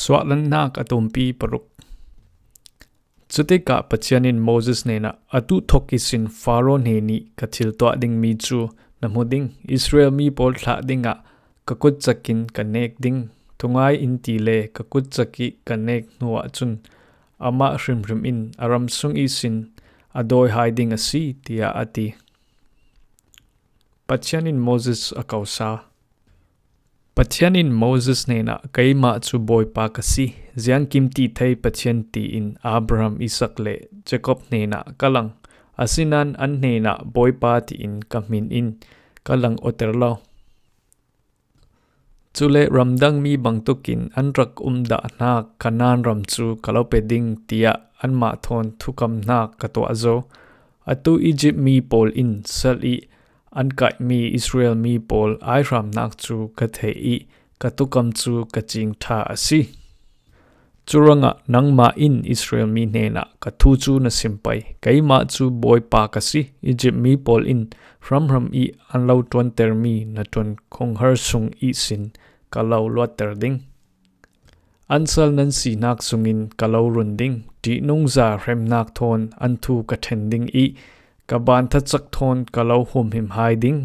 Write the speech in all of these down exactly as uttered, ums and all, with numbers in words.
Suahlannak a tumpi paruk. Cutikah Pathian in Moses hnenah, "A tuh thok ihsin Faro hnenih ka thil tuah dingmi cu na hmu ding. Israel mi pawl thlah dingah ka kutcak in ka nek ding. Thungai in ti le ka kutcak ih ka nek hnuah cun amah hrimhrim in a ram sung ihsin a dawi hai ding a si," tiah a ti. Pathian in Moses a kosa. Pathian in Moses hnenah, "Keimah cu Bawipa ka si, ziangkim ti thei Pathian," tiin Abraham, Isak le Jacob hnenah ka lang. Asinain an hnenah Bawipa tiin ka hmin in ka lang awter lo. Cule ramdangmi bangtukin an rak umdahnak Kanaan ram cu ka lo pe ding, tiah anmah thawn thukamnak ka tuah zo. Atu Izipt mi pawl in sal ih an kaihmi Israel mi pawl aihramnak cu ka theih ih ka thukam cu ka cing ṭha a si. Curuangah nangmah in Israel mi hnenah ka thu cu na sim pei. Keimah cu Bawipa ka si. Izipt mi pawl in hramhram ih an lo ṭuantermi na ṭuan khunghar sung ihsin ka lo luatter ding. An sal nan sinak sungin ka lo run ding. Ṭihnungza hremnak thawn an thu ka ṭhen ding ih ka ban thacak thawn ka lo humhim hai ding.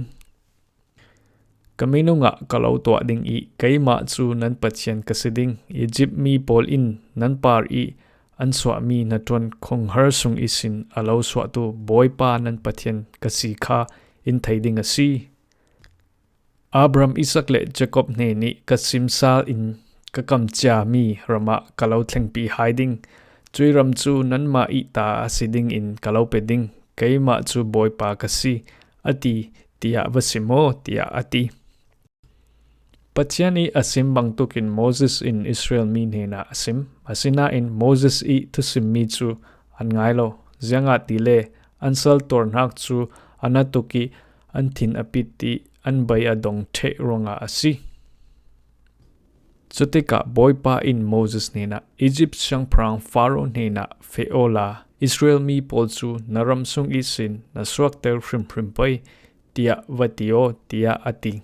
Ka minung ah ka lo tuah ding ih keimah cu nan Pathian ka si ding. Izipt mi pawl in nan par ih an suahmi na ṭuan khunghar sung ihsin a lo suahtu Bawipa nan Pathian ka si kha in thei ding a si. Abraham, Isak le Jacob hnenih ka sim sal in ka kam ciami ramah ka lo thlengpi hai ding. Cui ram cu nanmah ih ta a si dingin ka lo pe ding. Keimah cu Bawipa ka si, a ti, tiah va sim aw, tiah a ti. Pathian ih a sim bangtukin Moses in Israel mi hnenah a sim. Asinain Moses ih thusimmi cu an ngai lo, ziangahtile an sal tuarnak cu a na tuk ih an thin a pit ih an bei a dong ṭheh ruangah a si. Cutikah Bawipa in Moses hnenah, "Izipt siangpahrang Faro hnenah feh awla Israel mi pawl cu na ram sung ihsin na suakter hrimhrim pei, tiah va ti aw," tiah a ti.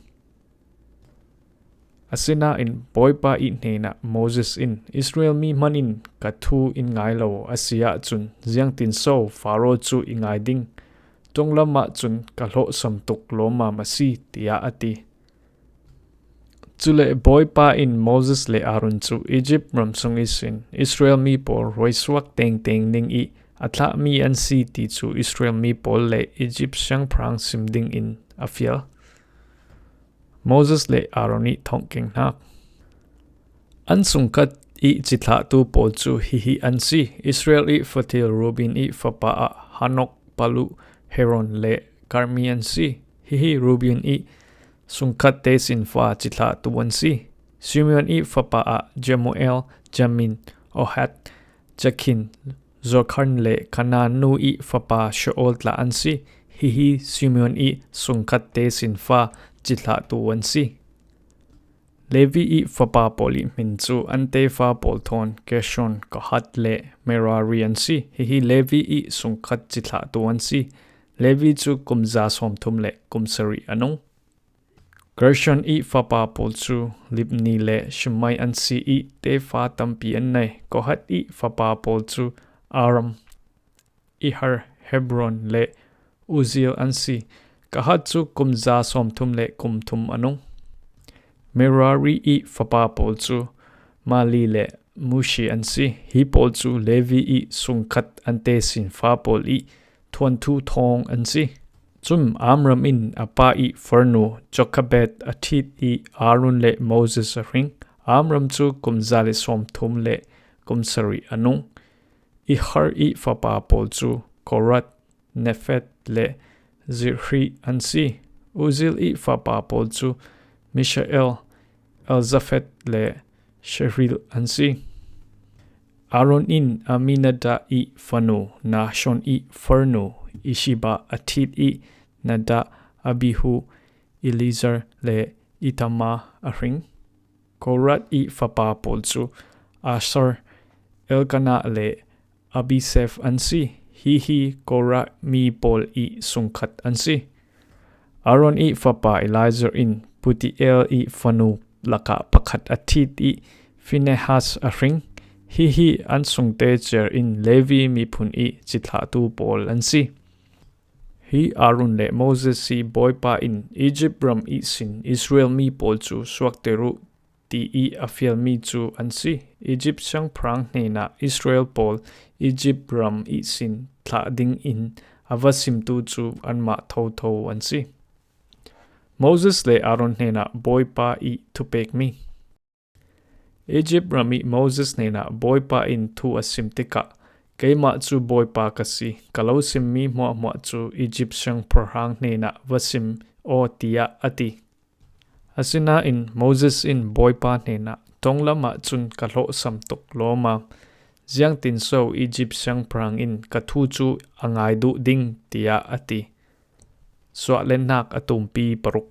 Asinain Bawipa ih hnenah Moses in, "Israel mi hmanh in ka thu in ngai lo a si ahcun, ziangtinso Faro cu i ngai ding? Ṭonglam ahcun ka hlawhsam tuk lawmmam a si," tiah a ti. Cule Bawipa in Moses le Aaron cu Izipt ram sung ihsin Israel mi pawl ruaisuak tengteng ning ih a thlahmi an si ti cu Israel mi pawl le Izipt siangpahrang sim dingin a fial. Moses le Aaron ih thawngkengnak. An sungkhat ih cithlahtu pawl cu hihi an si. Israel ih fathil Reuben ih fapa ah Hanok, Palu, Heron le Karmi an si. Hihi Reuben ih sungkhat tesinfa cithlahtu an si. Simeon ih fapa ah Jemuel, Jamin, Ohad, Jakhin, Zokan le Kanaan nu ih fapa Shaul tla an si. Hihi Simeon ih sungkhat tesinfa cithlahtu an si. Levi ih fapa pawl ih hmin cu an tefa pawl thawn Gershon, Kohat le Merari an si. Hihi Levi ih sungkhat cithlahtu an si. Levi cu kum za sawmthum le kum sarih a nung. Gershon ih fapa pawl cu Libni le Shimei an si ih tefa tampi an nei. Kohat ih fapa pawl cu Amram, Izhar, Hebron le Uzziel an si. Kohat cu kum za sawmthum le kum thum a nung. Merari ih fapa pawl cu Mahli le Mushi an si. Hi pawl cu Levi ih sungkhat an tesinfa pawl ih thuanthu thawng an si. Cun Amram in a pa ih farnu Jochebed a ṭhit ih Aaron le Moses a hring. Amram cu kum za le sawmthum le kum sarih a nung. Izhar ih fapa pawl cu Korat, Nepheg le Zikri an si. Uzziel ih fapa pawl cu Mishael, Elzaphan le Sheril an si. Aaron in Aminadab ih fanu Nahshon ih farnu Elisheba a ṭhit ih Nadab, Abihu, Eleazar le Ithamar a hring. Korat ih fapa pawl cu Asher, Elkanah le Abiasaph an si. Hihi Korat mi pawl ih sungkhat an si. Aaron ih fapa Eleazar in Putiel ih fanu lakah pakhat a ṭhit ih Phinehas a hring. Hihi an sungte ciar in Levi miphun i cithlahtu pawl an si. Hi Aaron le Moses hi Bawipa in Egypt ram ihsin Israel mi pawl cu suakter uh ti i a fialmi cu an si. Egypt siangpahrang hnenah Israel pawl Egypt ram ihsin thlah dingin a va simtu cu anmah thotho an si. Moses le Aaron hnenah Bawipa i thupekmi. Egypt ram i Moses hnenah Bawipa in thu a sim tikah, "Keimah cu Bawipa ka si, ka lo simmi hmuahhmuah cu Egypt siangpahrang hnenah va sim aw," tiah a ti. Asinain Moses in Bawipa hnenah, "Tonglam ahcun ka hlawhsam tuk lawma, ziangtinso Egypt siangpahrang in ka thu cu a ngai duh ding?" tiah a ti. Suahlennak a tumpi paruk.